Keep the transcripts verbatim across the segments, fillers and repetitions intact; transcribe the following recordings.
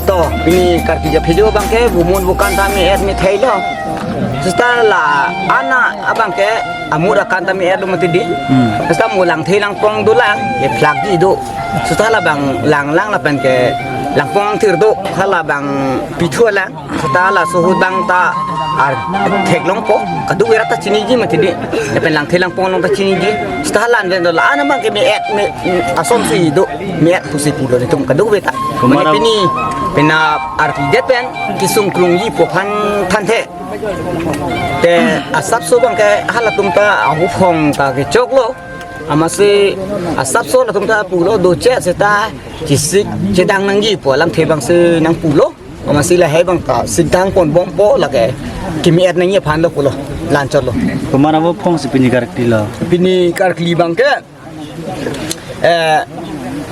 To, pini karkli aphi jo abangke, bumun bukan ta me-et me-thei lo. Seta la-an abangke, amut akan ta me-et lo mati di. Hmm. Seta mo langthe langpong dolang, e phlak di do. Seta labang langlang lapen ke langpong thir do, halabang pithu lang. Seta laso ahut abang ta ar theklongpo, kadokave rat ta chiniji mati di. Lapen langthe langpong along ta chiniji. Seta la-an pen do, la-an abangke me-et me, asonsi do, me-et pusi pulo netum kadokave ta. Kumara- Mane pini, pina arti det pen, kesung krungji aphan thanthe. Te asapso abangke halatum ta ahuphong ta kechoklo. Amatsi asapso latum ta pulo doche seta chesik chedang nangji pu alamthe abangsi nangpulo. Amatsi lahai abang ta sikdang ponbompo lake keme-et nangji aphan lo pulo, la-an chotlo. Kumara ahuphong si pini karkli lo? Pini karkli abangke, eh,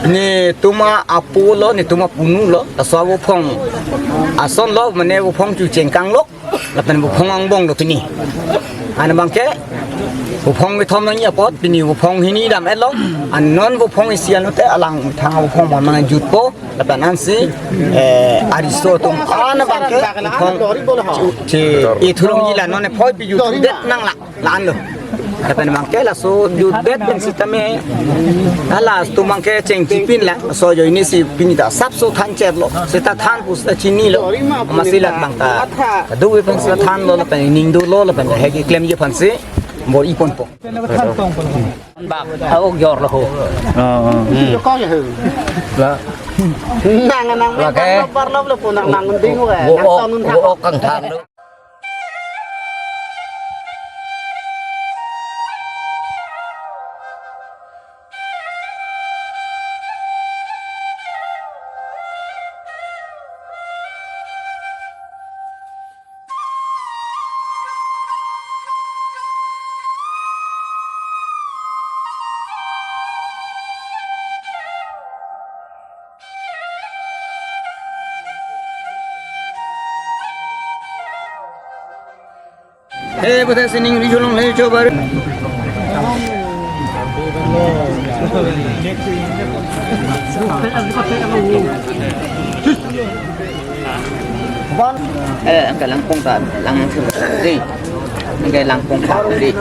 netum apo lo, netum apunu lo, laso ahuphong ason lo, mane ahuphong chu chengkang lo, lapen ahuphong angbong lo pini. An abangke ahuphong kethom nangji apot, pini ahuphong hini dam-etlo, an non ahuphong isi anute alang thang ahuphong mon mang jutpo, lapen ansi, eh, ariso atum an abangke ahuphong che, ithurungji la non e phoi pijut det nang la. La-an lo. Lapen abangke laso jutdet pen sitame, halatum abangke chengchipin la. So ajoine si pini ta asapso than chetlo. Seta than pu seta chinilo. Amatsi la abang ta kadokave pen seta thanlo lapen ning dolo lapen hei keklemji aphansi bor-i ponpo. Bak, a-ok jor lo ho. Oh, oh. Hmm. La. Nang, nang, la ke? Parlok, parlok lo po, nang, nang ding ho, eh. Wo, nang wo, tonun wo, thang. Ok kang than lo. He, botha sining ri jolong le chobar. Eh, angka langpong ta, lang, eh, angka langpong ta, eh.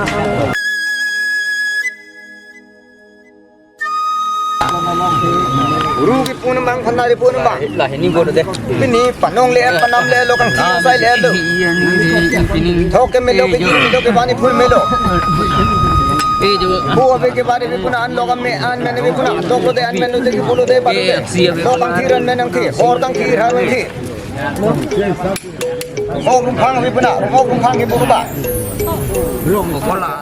Guru kipu nang abang, phandari pu nang abang. La hini bor de. Pini panong le, panam le, lo kangthi sai le do. Thok ke melo, ke jin melo, ke pani phul melo. Eh, jo. Bu abe ke bari bi puna an lo ka me an mene bi puna thok lo de, an mene lo de, kipu lo de, pa lo de. Eh, si abe. Lo kangthi ran me nangthi, hor kangthi ra nangthi. Mo rumphang bi puna, mo rumphang kipu ba. Lo ko la.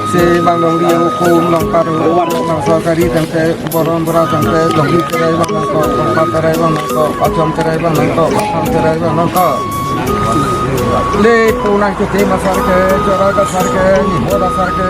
Si bang dongri ahukum, long paru, bang sorkari tangte, boron bora tangte, dongri terai bang nangkok, long pat terai bang nangkok, pachom terai bang nangkok, pachom terai bang nangkok. Le punai chuti masar ke, chora kasar ke, niho dasar ke.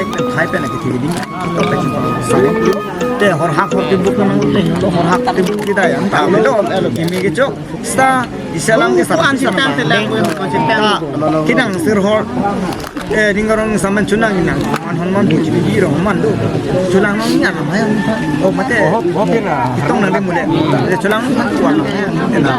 Direct pen khai pen ke thiri ding. Tok pen sai. Te horhak hor tibuk nang te. Horhak tibuk kita ya. Entah lo. Kimi kechok. Seta isi alam ke sar. Ansi tang te lang ko konsi tang. Kinang sir hor. Eh, ring arong saman chunang inang. Man hon man buji di rong man do. Chunang nong inang ma ya. Oh, mate. Oh, oh, kena. Itong nang di mule. Eh, chunang man kuan. Ena.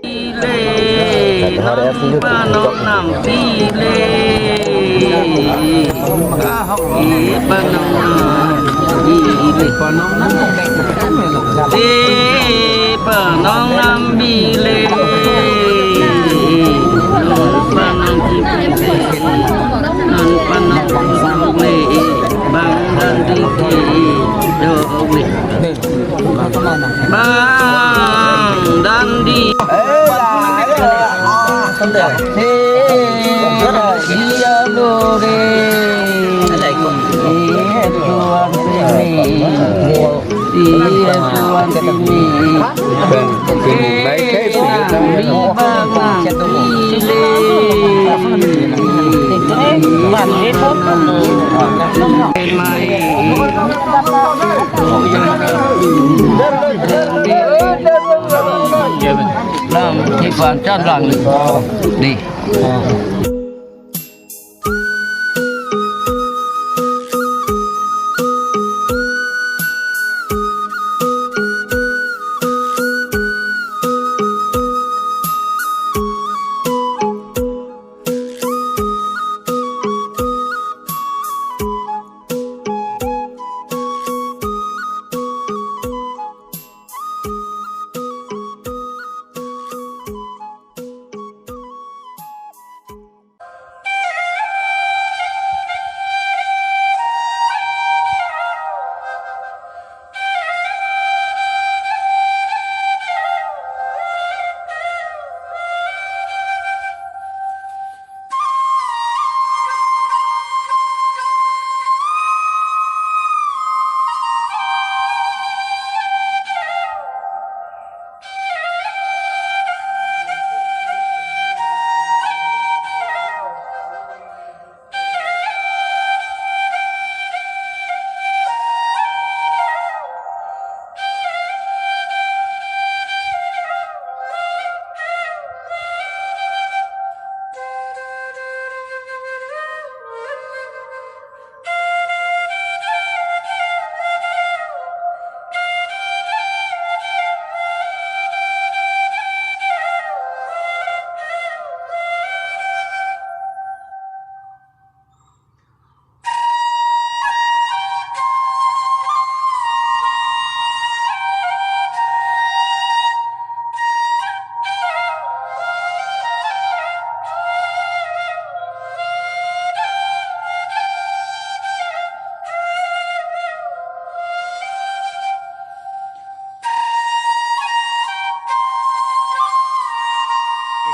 Pile, non panong nam pile. Ahok, eh, panong nam pile. Eh, panong nam pile. Non panong pile. Non panong nam pile. Bang dan dike. Dok le. Bang dan di. Lam, di panchan lang. Di.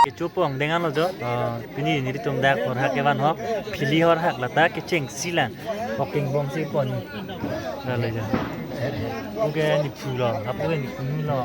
Kecho pon deng anlo jo. Ah, pini nelitum dak horhak kevan ho. Phili horhak lata kechengsi lang. Oking bomsi pon. Lalo jo. Oke, ni phulo. Apo ni phulo.